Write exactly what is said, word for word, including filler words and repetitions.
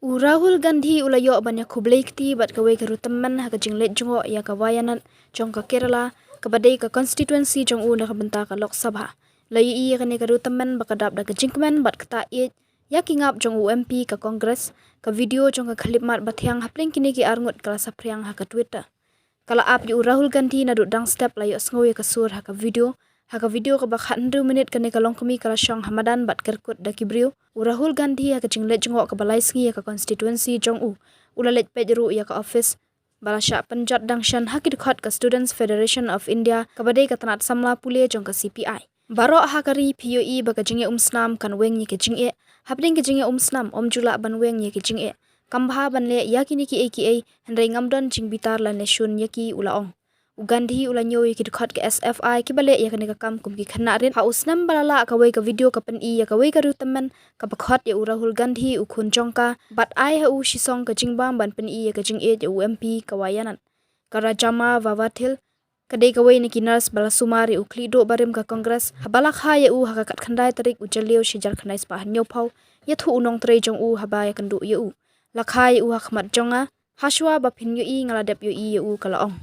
U Rahul Gandhi u la ïoh ban ïa khublei kti bad kawei ka riew tymmen ha ka jingleit jngoh ïa ka Wayanad jong ka Kerala, kaba dei ka constituency jong u na ka bynta ka Lok Sabha. La ïohi ïa kane ka riew tymmen ba ka dap da ka jingkmen bad ktah ïeit ïa ki ngap jong u M P ka Congress. Ka video jong ka khyllipmat bathiang hapdeng kine ki arngut ka la saphriang ha ka Twitter. Ka la ap ïa u Rahul Gandhi naduh dang step la ïohsngew ïa ka sur ha ka video. Ha ka video kaba khathynriew minit kane ka longkmie ka la shong ha madan bad kyrkut da ki briew. U Rahul Gandhi ha ka jingleit jngoh kaba lai sngi ïa ka constituency jong u, u la leit peit ruh ïa ka office ba la shah pynjot dang shen ha ki dkhot ka Students Federation of India, kaba dei ka tnat samla pule jong ka C P I. Baroh ha ka ri phi ïohi ba ka jingeh umsnam kan weng ïa ka jingeh. Hapdeng ka jingeh umsnam ym ju lah ban weng ïa ka jingeh. Kam bha ban leh ïa kine kiei kiei, hynrei ngam don jingbitar lane shun ïa ki, u la ong. U Gandhi u la ñiew ïa ki dkhot ka S F I kiba leh ïa kane ka kam kum ki khynnah rit. Ha u snem ba la lah, kawei ka video ka pyni ïa kawei ka riew tymmen kaba khot ïa u Rahul Gandhi u khun jong ka bad ai ha u shisong ka jingbam ban pyni ïa ka jingïeit ïa u M P ka Wayanad. Ka Rajamma Vavathinl ka dei kawei na ki nurse ba la sumar ïa u khlieh duh barim ka Congress haba la kha ïa u ha ka khatkhyndai tarik u Jylliew shi hajar khyndai spah hynñiewphew, ïathuh u nongtrei jong u haba ïakynduh ïa u. La kha ïa u ha khmat jong nga, ha shuwa ba phin ïohi nga la dep ïohi ïa u, ka la ong.